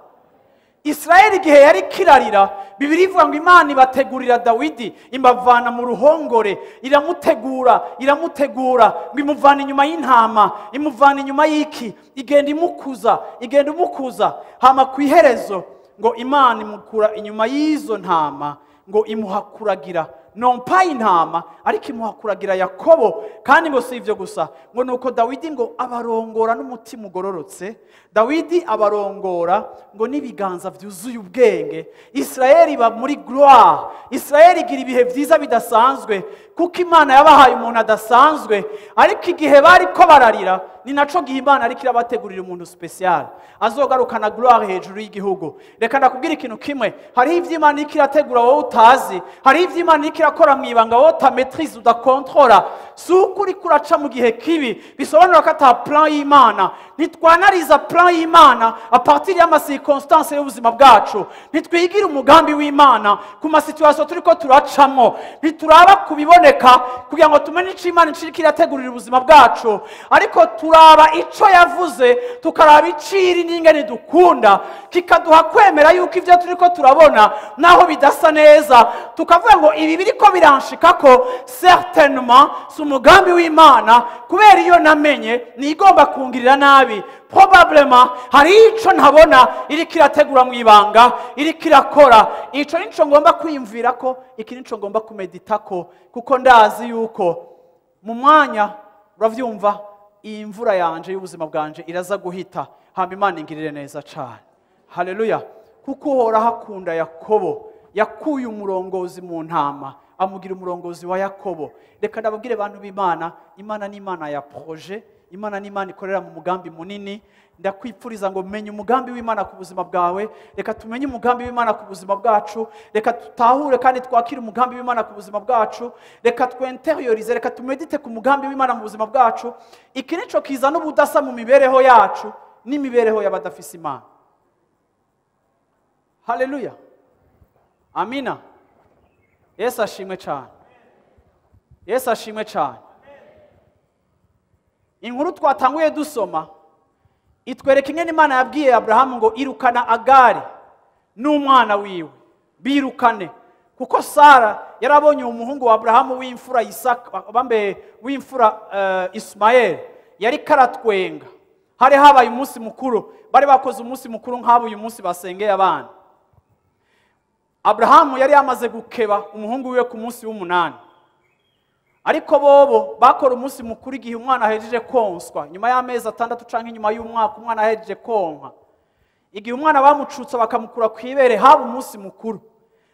Israeli igihe yari kirarira, Bibiliya ivuga ngo Imana ibategurira Dawidi, imubavana mu ruhongore, iramutegura, iramutegura, ngo imuvana inyuma y'intama, imuvana inyuma y'iki, igenda imukuza, igenda imukuza, hama ku iherezo ngo Imana imukura inyuma y'izo ntama, ngo imuha kuragira. Non pas intama, ariko imuha kuragira Yakobo. Kandi ngo si ivyo gusa, ngo nuko Dawidi ngo abarongora n'umutima ugororotse. Dawidi abarongora ngo n'ibiganza vyuzuye ubwenge. Israeli iba muri gloire, Israeli igira ibihe vyiza bidasanzwe, kuko Imana yabahaye umuntu adasanzwe. Ariko igihe bariko bararira, ni naco gihe Imana ariko irabategurira umuntu special azogarukana gloire hejuru y'igihugu. Reka ndakubwira ikintu kimwe, hariho ivyo Imana iriko irategura wowe utazi, hariho ivyo Imana iriko irakora mw'ibanga wowe utametrize, udakontrola. Si uko uriko uraca mu gihe kibi bisobanura ko ata plan y'Imana. Ntitwanariza plan y'Imana à partir y'ama circonstances y'ubuzima bwacu, ntitwigira umugambi w'Imana ku ma situation turiko turacamwo, ntituraba kubiboneka kugira ngo tumenye ico Imana iriko irategurira ubuzima bwacu, ariko turaba ico yavuze, tukaraba iciri n'ingene dukunda, kikaduha kwemera yuko ivyo turiko turabona naho bidasa neza, tukavuga ngo ibi biriko biranshikako certainement si umugambi w'Imana, kubera iyo namenye nigomba kungirira nabi, probablement hari ico ntabona iriko irategura mu ibanga, iriko irakora. Ico nico ngomba kwiyumvira ko, iki nico ngomba kumeditako, kuko ndazi yuko mu mwanya, uravyumva, iyi mvura yanje y'ubuzima bwanje iraza guhita, hama Imana ingirire neza cane. Haleluya! Kuko Uhoraho akunda Yakobo, yakuye umurongozi mu ntama amugira umurongozi wa Yakobo. Reka ndababwire bantu b'Imana, Imana ni Imana ya projet, Imana ni Imana ikorera mu mugambi munini. Ndakwipfuriza ngo menye umugambi w'Imana ku buzima bwawe. Reka tumenye umugambi w'Imana ku buzima bwacu, reka tutahure kandi twakire umugambi w'Imana ku buzima bwacu, reka twinteriorize, reka tumedite ku mugambi w'Imana mu buzima bwacu. Iki nico kizana ubudasa mu mibereho yacu n'imibereho y'abadafise Imana. Haleluya, amina. Yesu ashimwe cyane, Yesu ashimwe cyane. Inkuru twatanguye dusoma itwereka ingene Imana yabwiye Abrahamu ngo irukana Agari n'umwana wiwe, birukane, kuko Sara yarabonye umuhungu wa Abrahamu w'imfura Isaka, bambe w'imfura Ismael, yari karatwenga. Hari habaye umunsi mukuru, bari bakoze umunsi mukuru nk'abo uyu munsi basengeye abana. Abrahamu yari yamaze gukeba umuhungu wiwe ku munsi w'umunani, ariko bobo bakora umunsi mukuru igihe umwana ahejeje konswa, nyuma y'amezi 6 canke nyuma y'umwaka umwana ahejeje konka. Igihe umwana bamucutsa bakamukura ku ibere, haba umunsi mukuru.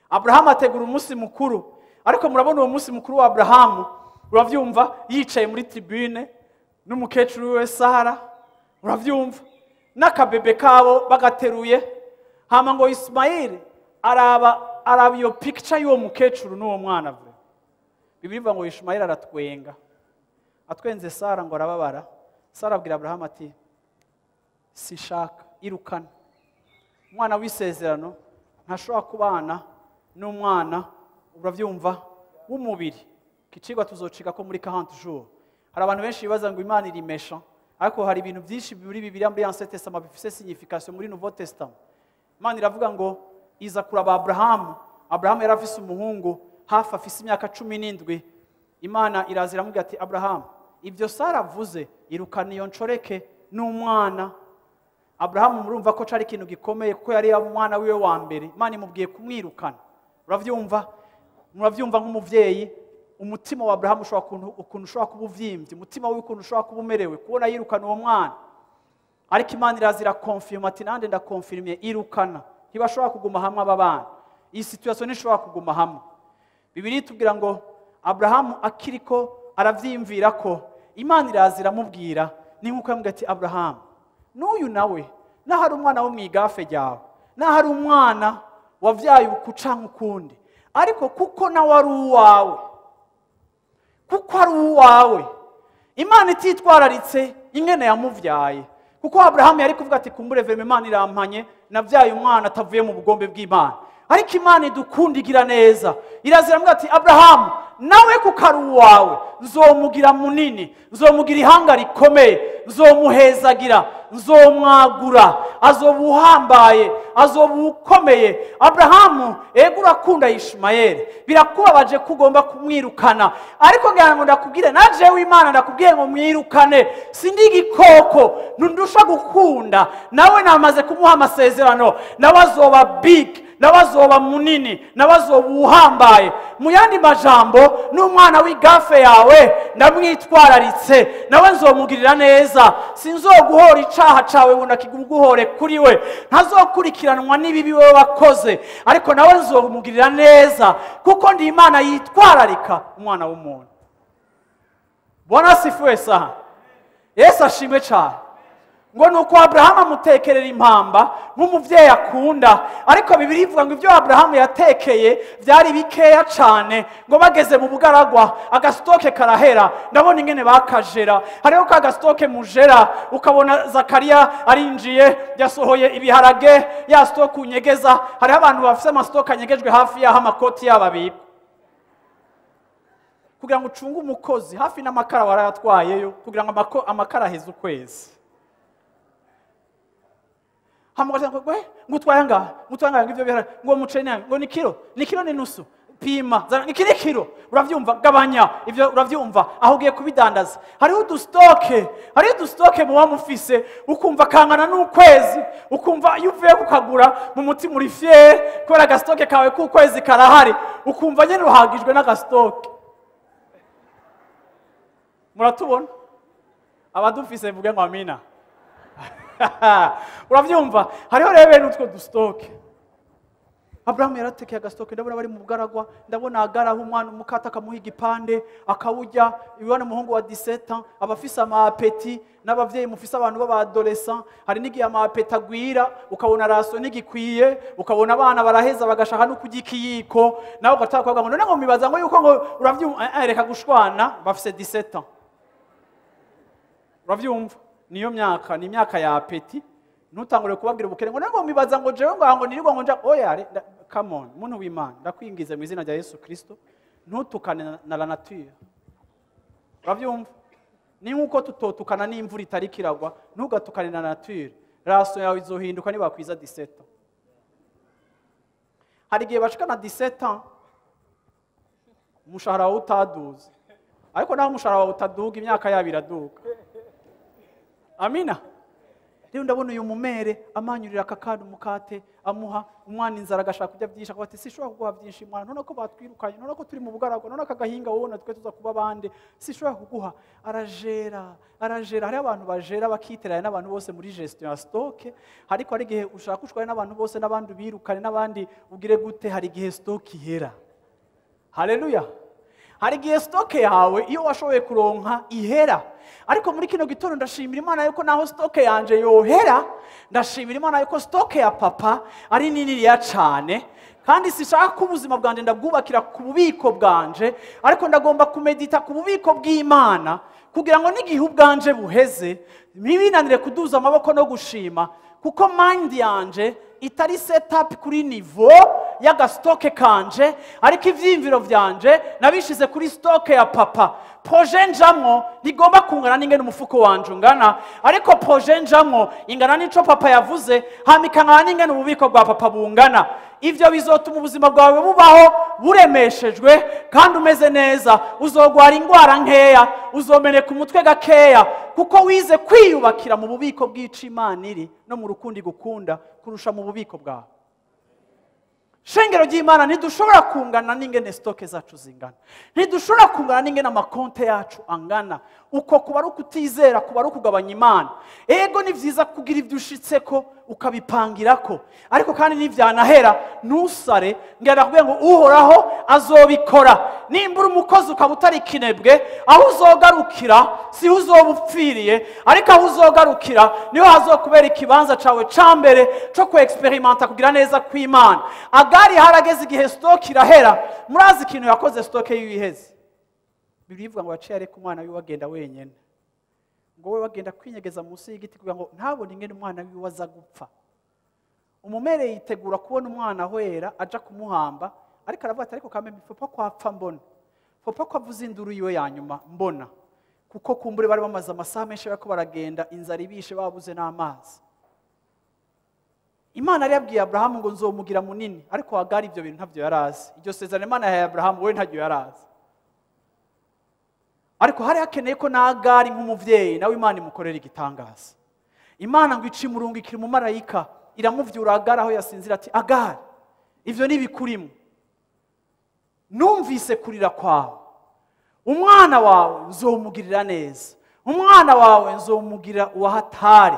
Abrahamu ategura umunsi mukuru, ariko murabona uwo munsi mukuru wa Abrahamu, uravyumva, yicaye muri tribune n'umukecuru wiwe Sara, uravyumva, n'akabebe kabo bagateruye. Hama ngo Ismail araba iyo picture y'uwo mukecuru n'uwo mwana. Bibiliya ivuga ngo Ismail aratwenga, atwenze Sara ngo arababara. Sara abwira Abrahamu ati sishaka, irukana umwana w'isezerano, ntashobora kubana n'umwana, uravyumva, w'umubiri. Ikicigwa tuzociga ko muri 40 jours. Hari abantu benshi bibaza ngo Imana iri méchant, ariko hari ibintu byinshi muri Bibiliya, muri Ancien Testament, bifise signification muri Nouveau Testament. Imana iravuga ngo iza kuraba Abrahamu. Abrahamu yari afise umuhungu hafi afise imyaka 17. Imana iraza iramubwira ati Abrahamu, ibyo Sara avuze, irukana iyo ncoreke n'umwana. Abrahamu murumva ko cari ikintu gikomeye, kuko yari umwana wiwe wa mbere. Imana imubwiye kumwirukana. Uravyumva, muravyumva nk'umuvyeyi, umutima wa Abrahamu ushobora ukuntu ushobora kuba uvyimbye, umutima wiwe ukuntu ushobora kuba umerewe kubona yirukana uwo mwana. Ariko Imana iraza irakonfirma ati nande ndakonfirmye, irukana, ntibashobora kuguma hamwe aba bana, iyi situation ntishobora kuguma hamwe. Bibiliya itubwira ngo Abrahamu akiriko aravyiyumvira ko Imana iraza iramubwira, ni nkuko yamubwiye ati Abrahamu, n'uyu nawe naho ari umwana wo mw'igafe ryawe, naho ari umwana wavyaye uku canke ukundi, ariko kuko nawe ari uwawe, kuko ari uwawe, Imana ititwararitse ingene yamuvyaye. Kuko Abrahamu yari kuvuga ati kumbure vema Imana irampanye, navyaye umwana atavuye mu bugombe bw'Imana. Ariko Imana idukunda igira neza, iraza iramubwira ati Abrahamu, nawe kuko ari uwawe, nzomugira munini, nzomugira ihanga rikomeye, nzomuhezagira, nzomwagura, azoba uhambaye, azoba ukomeye. Abrahamu, ego urakunda Ishimayeli, birakubabaje ko ugomba kumwirukana, ariko ngira ngo ndakubwire, na jewe Imana ndakubwiye ngo mwirukane, sindi igikoko, ntundusha gukunda, nawe namaze kumuha amasezerano, nawe azoba big. nawe azoba munini, nawe azoba uhambaye. Mu yandi majambo, n'umwana w'igafe yawe ndamwitwararitse, nawe nzomugirira neza. Sinzoguhora icaha cawe ngo ndakiguhore kuri we, ntazokurikiranwa n'ibibi wewe wakoze, ariko nawe nzomugirira neza, kuko ndi Imana yitwararika umwana w'umuntu. Bwana asifiwe sana. Yesu ashimwe cyane. Ngo nuko Abrahamu amutekerera impamba nk'umuvyeyi akunda, ariko Bibiliya ivuga ngo ibyo Abrahamu yatekeye byari bikeya cyane. Ngo bageze mu bugaragwa agastoke karahera. Ndabona ingene bakajera, hariho ka gastoke mujera, ukabona Zakariya arinjiye yasohoye ibiharage, ya stoke unyegeza. Hariho abantu bafise amastoke anyegejwe hafi y'aho amakoti yabo abikwa, kugira ngo ucunge umukozi hafi n'amakara warayatwayeyo, kugira ngo amakara aheze ukwezi. Hamugaza ngo gwe ngutwaye ngaha, ngutwaye ngaha ngivyo bihara, ngo mucene nawe, ngo ni kilo, ni kilo ni nusu, pima, zana iki ni kilo, uravyumva, gabanya ivyo, uravyumva aho ugiye kubidandaza. Hariho udustoke, hariho udustoke muba mufise, ukumva kangana n'ukwezi, ukumva iyo uvuye kukagura mu mutima uri fier kubera agastoke kawe k'ukwezi karahari, ukumva nyene uruhagijwe n'agastoke. Muratubona abadufise, mvuge ngo amina. Uravyumva, hariho rero bene utwo dustoke. Abrahamu yaratekeye agastoke, ndabona bari mu bugaragwa, ndabona Agara aho umwana umukata akamuha igipande akawurya. Ibona umuhungu wa 17 ans aba afise ama appétit, n'abavyeyi mufise abantu b'abadolescent, hari n'igihe ama appétit agwira, ukabona ration ntigikwiye, ukabona abana baraheza bagashaka no kurya ikiyiko, nawe ugataka kuvuga ngo none ngo mibaza ngo yuko ngo uravyumva, reka gushwana, bafise 17 ans. Uravyumva, niyo myaka, ni imyaka ya appétit. Ntutangure kubabwira ubukene ngo none ngo mibaza ngo jewe ngo nirirwa ngo nja, oya, come on, muntu w'Imana, ndakwingize mu izina rya Yesu Kristo, ntutukane na la nature. Uravyumva, ni nkuko tutotukana n'imvura itari kiragwa, ntugatukane na nature. Ration yawe izohinduka nibakwiza 17 ans. Hari igihe bashikana 17 ans umushahara wawe utaduze, ariko naho umushahara wawe utaduga imyaka yabo iraduga. Amina. Rero ndabona uyu mumere amanyurira akakanda umukate, amuha umwana inzara agashaka kurya byinshi, akavuga ati sishobora kuguha byinshi mwana, none ko batwirukanye, none ko turi mu bugaragwa, none aka gahinga wowe natwe tuza kuba bande, sishobora kuguha. Arajera, arajera. Hariho abantu bajera bakiteranya n'abantu bose muri gestion ya stock, ariko hari igihe ushaka ushwaye n'abantu bose n'abandi ubirukane n'abandi ugire gute, hari igihe stock ihera. Haleluya. Hari igihe stock yawe iyo washoboye kuronka ihera, ariko muri kino gitondo ndashimira Imana yuko naho stock yanje yohera, ndashimira Imana yuko stock ya papa ari nini ya cane, kandi sishaka ko ubuzima bwanje ndabwubakira ku bubiko bwanje, ariko ndagomba kumedita ku bubiko bw'Imana, kugira ngo n'igihe ubwanje buheze ntibinanire kuduza amaboko no gushima, kuko mind yanje itari set up kuri niveau y'agastoke kanje, ariko ivyiyumviro vyanje nabishize kuri stock ya papa. Projet njamwo ntigomba kungana n'ingene umufuko wanje ungana, ariko projet njamwo ingana n'ico papa yavuze, hama ikangana n'ingene ububiko bwa papa bungana. Ivyo bizotuma ubuzima bwawe bubaho buremeshejwe kandi umeze neza. Uzogwara ingwara nkeya, uzomeneka umutwe gakeya, kuko wize kwiyubakira mu bubiko bw'ico Imana iri no mu rukundo igukunda kurusha mu bubiko bwawe. Shengero ry'Imana, ntidushobora kungana n'ingene stock zacu zingana, ntidushobora kungana n'ingene amakonte yacu angana. Uko kuba ari ukutizera, kuba ari ukugabanya Imana. Ego ni vyiza kugira ivyo ushitseko ukabipangirako, ariko kandi nivyanahera ntusare. Ngira nakubwiye ngo Uhoraho azobikora. Nimbura umukozi ukaba utari kinebwe, aho uzogarukira si uzoba upfiriye, ariko aho uzogarukira niho hazokubera ikibanza cawe ca mbere co ku experimenta kugira neza kw'Imana. Agari harageze igihe stock irahera. Murazi ikintu yakoze stock yiwe iheze? Bibiliya ivuga ngo yaciye areka umwana wiwe agenda wenyene, ngo we bagenda kwinyegeza munsi y'igiti kugira ngo ntabone ingene umwana wiwe aza gupfa. Umumere yitegura kubona umwana ahwera aja kumuhamba, ariko aravuga ati ariko kameme papa kwapfa mbona, papa ko avuze induru yiwe ya nyuma mbona, kuko kumbure bari bamaze amasaha menshi bariko baragenda, inzara ibishe, babuze n'amazi. Imana yari yabwiye Aburahamu ngo nzomugira munini, ariko Hagari ibyo bintu ntabyo yari azi. Iryo sezerano Imana yahaye Aburahamu we ntabyo yari azi, ariko hari hakeneye ko na Hagari nk'umuvyeyi nawe Imana imukorera igitangaza. Imana ngo ice imurungikira umumarayika, iramuvyura Hagari aho yasinzira, ati: "Hagari." Ivyo nibikurimo. Numvise kurira kwawe, umwana wawe nzomugirira neza, umwana wawe nzomugira uwahatari.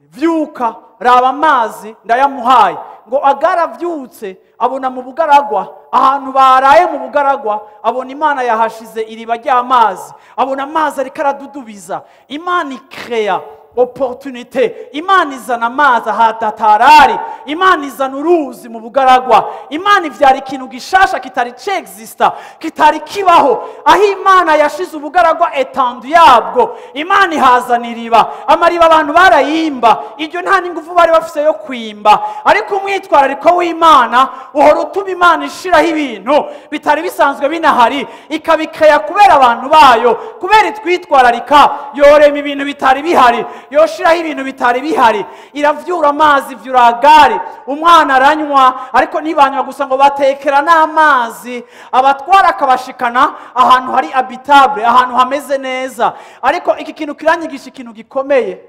Vyuka, raba amazi ndayamuhaye. Ngo Agara avyutse abona mu bugaragwa, ahantu baraye mu bugaragwa, abona Imana yahashize iriba ry'amazi, abona amazi ariko aradudubiza. Imana ikreya opportunité, Imana izana amazi ahatatarari, Imana izana uruzi mu bugaragwa, Imana ivyara ikintu gishasha kitari cexista, kitari kibaho. Aho Imana yashize ubugaragwa etendu yabwo, Imana ihazana iriba. Amariba abantu barayimba, iryo nta n'ingufu bari bafise yo kwimba, ariko umwitwarariko w'Imana uhora utuma Imana ishiraho ibintu bitari bisanzwe binahari, ikabikeya kubera abantu bayo, kubera itwitwararika, yorema ibintu bitari bihari, yoshiraho ibintu bitari bihari. Iravyura amazi, ivyura Agari, umwana aranywa, ariko ntibanywa gusa ngo batekera n'amazi, abatwara akabashikana ahantu hari habitable, ahantu hameze neza. Ariko iki kintu kiranyigisha ikintu gikomeye.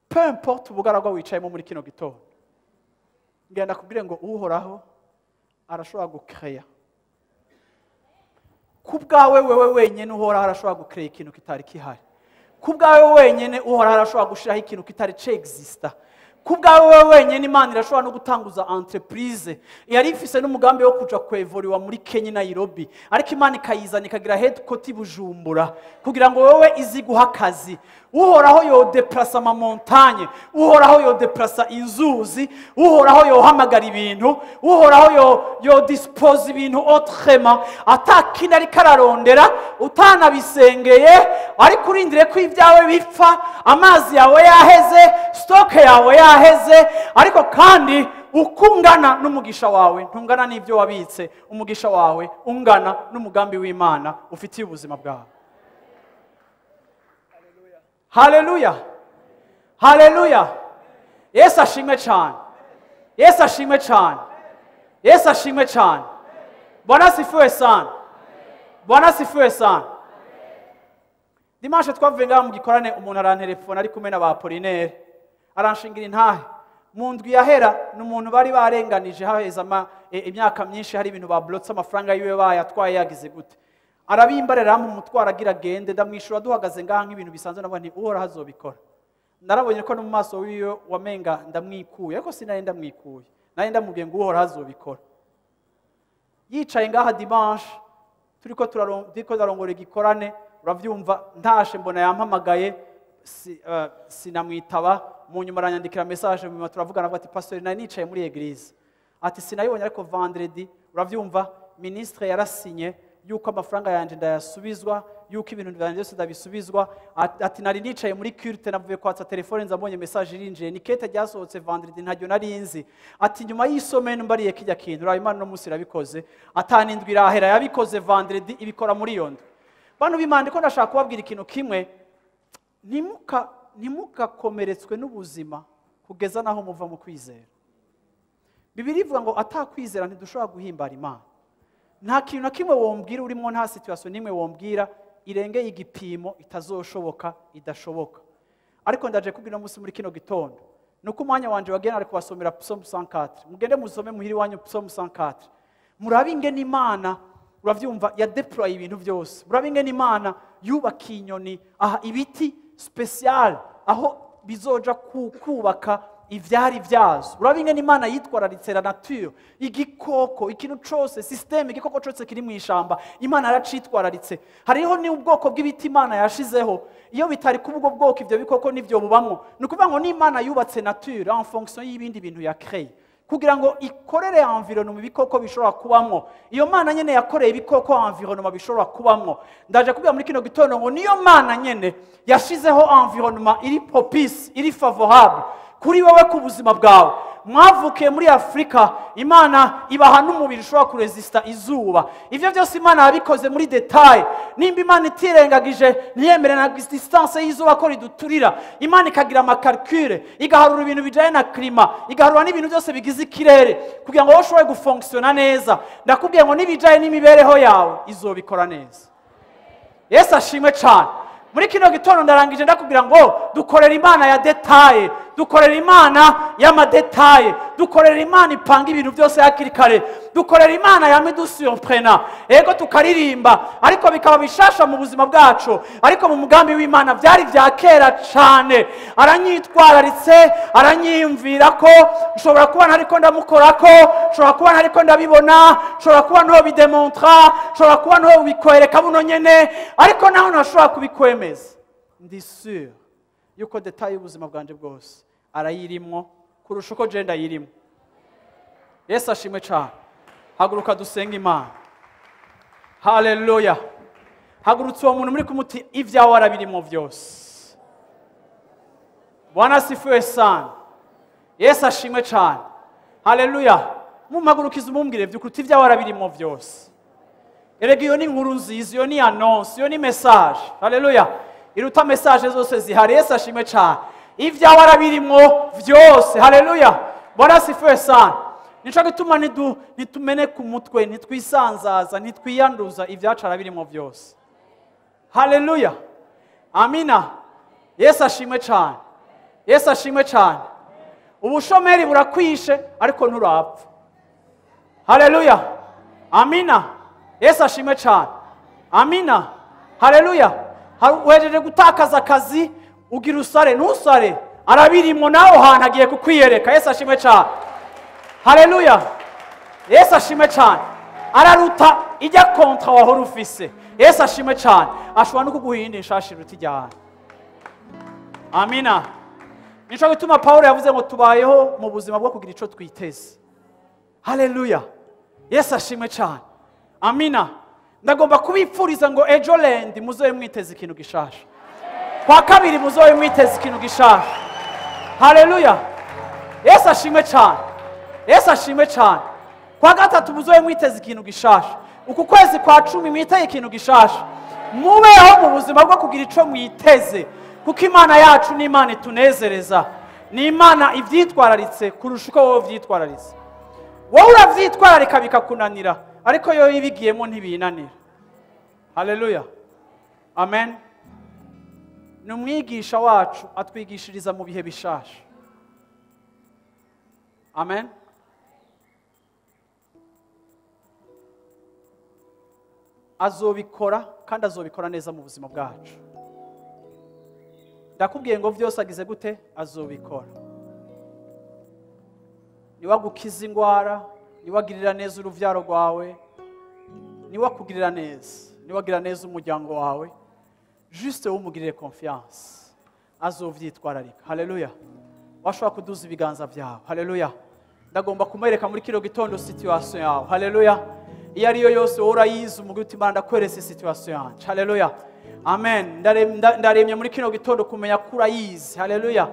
Peu importe ubugaragwa wicayemo muri kino gitondo, ngenda kubwire ngo Uhoraho arashobora gukeya ku bwawe wewe wenyine. Uhoraho arashobora gukeya ikintu kitari kihari ku bwawe wenyine. Uhoraho arashobora gushiraho ikintu kitari cexista ku bwawe wewe wenyine. Imana irashobora no gutanguza entreprise yari ifise n'umugambi wo kuja kwevoriwa muri Kenya, Nairobi, ariko Imana ikayizana ikagira headquarter Bujumbura kugira ngo wewe iziguha akazi. Uhoraho yodeplasa ama montagne, Uhoraho yodeplasa inzuzi, Uhoraho yohamagara ibintu, Uhoraho yo dispose ibintu autrement, atakindi ariko ararondera, utanabisengeye, ariko urindire ko ibyawe bipfa, amazi yawe yaheze, stock yawe yaheze. Ariko kandi uko ungana n'umugisha wawe ntungana n'ibyo wabitse, umugisha wawe ungana n'umugambi w'Imana ufitiye ubuzima bwawe. Haleluya, haleluya! Yesu ashimwe cyane, Yesu ashimwe cyane, Yesu ashimwe cyane. Bwana asifiwe sana, Bwana asifiwe sana. Dimanche twavuye ngaha mu gikorane, umuntu arantelefona ari kumwe na ba Apollinaire, aranshingira intahe. Mu ndwi yahera ni umuntu bari barenganije, haheze imyaka myinshi, hari ibintu bablotse, amafaranga yiwe bayatwaye, yagize gute, arabimbarira mu mutwaro agira agende. Ndamwishura duhagaze ngaha nk'ibintu bisanzwe, nabwo nti Uhoraho azobikora. Narabonye ko no mu maso wiwe wamenga ndamwikuye, ariko sinari ndamwikuye, nari ndamubwiye ngo Uhoraho azobikora. Yicaye ngaha dimanche turiko turarongora igikorane, uravyumva, ntashe mbona yampamagaye, sinamwitaba. Mu nyuma aranyandikira message, mu nyuma turavugana, avuga ati pastor, nari nicaye muri église, ati sinayibonye, ariko vendredi, uravyumva, ministre yarasinye yuko amafaranga yanje ndayasubizwa, yuko ibintu byanjye byose ndabisubizwa. Ati nari nicaye muri culte, navuye kwatsa telefone, nzabonye message irinjiye, ni kete ryasohotse vendredi, ntaryo nari nzi. Ati nyuma y'isomene mbariye kijya kintu, uraba Imana no munsi irabikoze, atanindwi irahera, yabikoze vendredi, ibikora muri iyo ndwi. Bantu b'Imana, ko ndashaka kubabwira ikintu kimwe: ntimukakomeretswe n'ubuzima kugeza naho muva mu kwizera. Bibiliya ivuga ngo atakwizera ntidushobora guhimbara Imana. Nta kintu na kimwe wombwira urimo, nta situation n'imwe wombwira irengeye igipimo itazoshoboka, idashoboka. Ariko ndaje kubwira uno munsi muri kino gitondo, nuko umwanya wanje wagenda ari kubasomera Psalm 104. Mugende musome muhiri wanyu Psalm 104, murabe ingene Imana, uravyumva, ya deploy ibintu byose, murabe ingene Imana yubaka inyoni, aha ibiti special aho bizoja kubaka ivyari vyazo. Urabe ingene Imana yitwararitse la nature, igikoko, ikintu cose, système, igikoko cose kiri mu ishamba, Imana yaracitwararitse. Hariho ni ubwoko bw'ibiti Imana yashizeho, iyo bitari kuba ubwo bwoko ivyo bikoko nivyo bubamwo. Ni ukuvuga ngo n'Imana yubatse nature en fonction y'ibindi bintu ya créé kugira ngo ikorere environnement ibikoko bishobora kubamwo. Iyo Mana nyene yakoreye ibikoko environnement bishobora kubamwo, ndaje kubwira muri kino gitondo ngo niyo Mana nyene yashizeho environnement iri propice, iri favorable kuri wowe, ku buzima bwawe. Mwavukiye muri Afurika, Imana ibaha n'umubiri ushobora kuresista izuba. Ivyo byose Imana yabikoze muri détail. Nimba Imana itirengagije, ntiyemere na distance y'izuba ko riduturira, Imana ikagira ama calcul, igaharura ibintu bijanye na climat, igaharura n'ibintu byose bigize ikirere kugira ngo wowe ushobore gufonctiona neza, ndakubwiye ngo n'ibijanye n'imibereho yawe izobikora neza. Yesu ashimwe cyane. Muri kino gitondo ndarangije ndakubwira ngo dukorera Imana ya détail, dukorera Imana y'ama détails. Dukorera Imana ipanga ibintu byose hakiri kare. Dukorera Imana yame dusurprena. Ego tukaririmba ariko bikaba bishasha mu buzima bwacu, ariko mu mugambi w'Imana byari bya kera cyane. Aranyitwararitse, aranyiyumvira ko nshobora kuba ntariko ndamukora, ko nshobora kuba ntariko ndabibona, nshobora kuba nto bidemontra, nshobora kuba nto bikwereka buno nyene, ariko naho ntashobora kubikwemeza. Ndi sûr yuko detail y'ubuzima bwanje bwose arayirimwo kurusha uko je ndayirimo. Yesu ashimwe cyane. Haguruka dusenge Imana. Haleluya. Hagurutse uwo muntu muri kumuti ibyawe arabirimo byose. Bwana asifiwe sana. Yesu ashimwe cyane. Haleluya. Mumpagurukize umumbwire by'ukuri ibyawe arabirimo byose. Erega iyo ni inkuru nziza, iyo ni annonce, iyo ni message. Haleluya. Iruta message zose zihari. Yesu ashimwe cyane. Ibyawe arabirimo byose. Haleluya. Bwana asifiwe sana. Nico gituma ntitumene ku mutwe, ntitwisanzaza, ntitwiyanduza, ibyacu arabirimo byose. Haleluya. Amina. Yesu ashimwe cyane. Yesu ashimwe cyane. Ubushomeri burakwishe ariko nturapfa. Haleluya. Amina. Yesu ashimwe cyane. Amina. Haleluya. Uhejeje gutakaza akazi ugira usare, ntusare, arabirimo naho hantu agiye kukwiyereka. Yesu ashimwe cyane. Haleluya. Yesu ashimwe cyane. Araruta ijya kontra wahora ufise. Yesu ashimwe cyane. Ashobora no kuguha iyindi nshasha iruta ijyana. Amina. Nico gituma Paulo yavuze ngo tubayeho mu buzima bwo kugira ico twiteze. Haleluya. Yesu ashimwe cyane. Amina. Ndagomba kubipfuriza ngo ejo lendi muzoye mwiteze ikintu gishasha. Kwa kabiri muzoye mwiteze ikintu gishasha. Haleluya. Yesu ashimwe cyane. Yesu ashimwe cyane. Kwa gatatu muzoye mwiteze ikintu gishasha. Uku kwezi kwa 10 mwiteye ikintu gishasha. Mubeho mu buzima bwo kugira ico mwiteze, kuko Imana yacu ni Imana itunezereza. Ni Imana ivyitwararitse kurusha uko wowe uvyitwararitse. Wowe uravyitwararika bikakunanira, ariko yo ibigiyemo ntibinanira. Haleluya. Amen. Ni umwigisha wacu atwigishiriza mu bihe bishasha. Amen. Azobikora kandi azobikora neza mu buzima bwacu. Ndakubwiye ngo vyose agize gute? Azobikora. Niwagukiza ingwara, niwagirira neza uruvyaro rwawe, niwakugirira neza, niwagira neza umuryango wawe, juste umugirire confiance, azovyitwararika. Haleluya. Washobora kuduza ibiganza byawe. Haleluya. Ndagomba kumwereka muri kino gitondo situation yawe. Haleluya. Iyo ariyo yose wowe urayizi, umugwi uti Imana ndakweretse situation yanje. Haleluya. Amen. Ndaremye muri kino gitondo kumenya ko urayizi. Haleluya.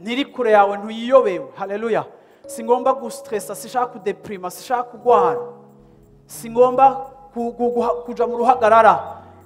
Ntiri kure yawe, ntuyiyobewe. Haleluya. Singomba gustressa, sishaka kudeprima, sishaka kugwara, singomba kuja mu ruhagarara.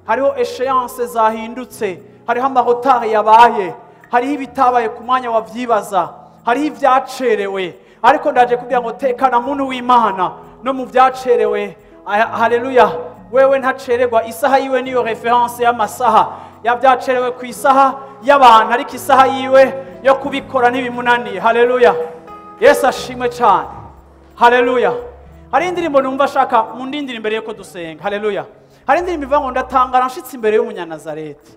Hariho échéance zahindutse, hariho amahotari yabaye, hariho ibitabaye ku mwanya wavyibaza, hariho ivyacerewe. Ariko ndaje kugira ngo tekana muntu w'Imana no mu vyacerewe. Haleluya. Wewe ntacererwa, isaha yiwe niyo reference y'amasaha. Yavyacerewe ku isaha y'abantu, ariko isaha yiwe yo kubikora ntibimunaniye. Haleluya. Yesu ashimwe cyane. Haleluya. Hari indirimbo numva ashaka mundindira imbere yuko dusenga. Haleluya. Hari indirimbo ivuga ngo ndatangara nshitse imbere y'umunyanazareti,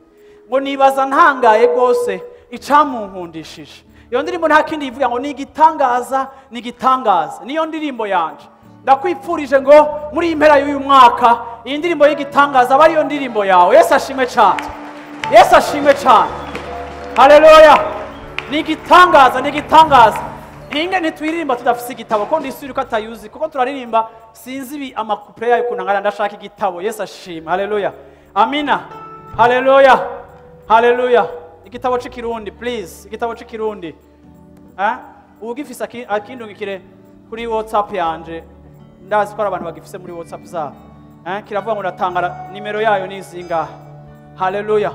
ngo nibaza ntangaye gose icamunkundishije. Iyo ndirimbo nta kindi ivuga ngo ni igitangaza, ni igitangaza. Niyo ndirimbo yanje. Ndakwipfurije ngo muri iyi mpera y'uyu mwaka iyi ndirimbo y'igitangaza aba ariyo ndirimbo yawe. Yesu ashimwe cyane. Yesu ashimwe cyane. Haleluya. Ni igitangaza, ni igitangaza. Inge ntitwiririmba tudafise igitabo, ko ndisubira ko atayuzi, kuko turaririmba sinzi ibi amakupure yayo kunangana, ndashaka igitabo. Yesu ashimwe. Haleluya. Amina. Haleluya. Haleluya. Igitabo c'ikirundi please, igitabo c'ikirundi. Ugifise akindungikire kuri WhatsApp yanje. Ndazi ko abantu bagifise muri WhatsApp zabo. Kiravuga ngo ndatangara, nimero yayo ni zingahe? Haleluya.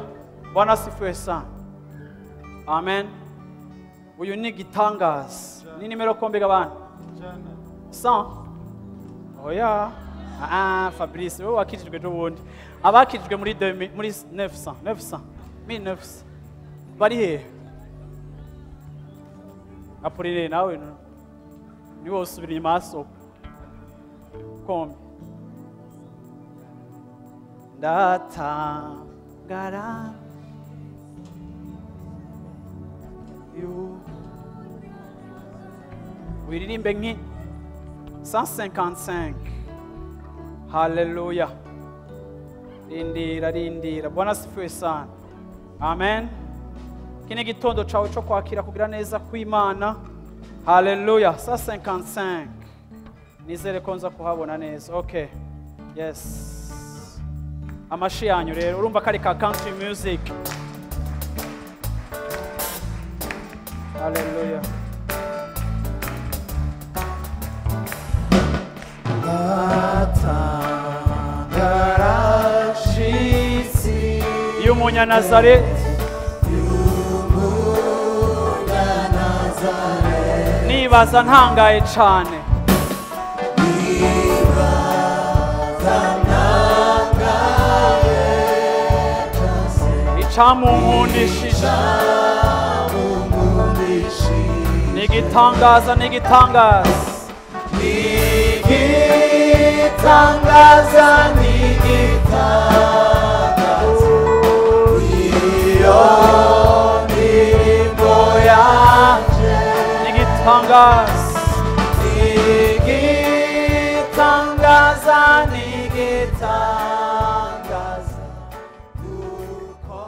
Bwana asifiwe sana. Amen. Uyu ni gitangaza. Ni nimero kombe gabana? 100. Oya. Ah, Fabrice, wowe wakijijwe ejo bundi. Abakijijwe muri 900, 900, 1900. Bari he? Apurire nawe no. Niwe usubira inyuma hasohoka kombi. Ndatangara wiririmbe nki 155. Haleluya. Rindira, rindira. Bwana asifiwe sana. Amen. Kini gitondo cawe cyo kwakira kugira neza kw'Imana. Haleluya. 155. Nizere ko nza kuhabona neza. Okay. Yes. Amashi yanyu rero urumva kari ka country music. Haleluya. Y'umunyanazareti, nibaza ntangaye cane, icamunkundishije n'igitangaza, n'igitangaza, n'igitangaza, n'igitangaza, iyo ndirimbo yanje, n'igitangaza, n'igitangaza, n'igitangaza, uko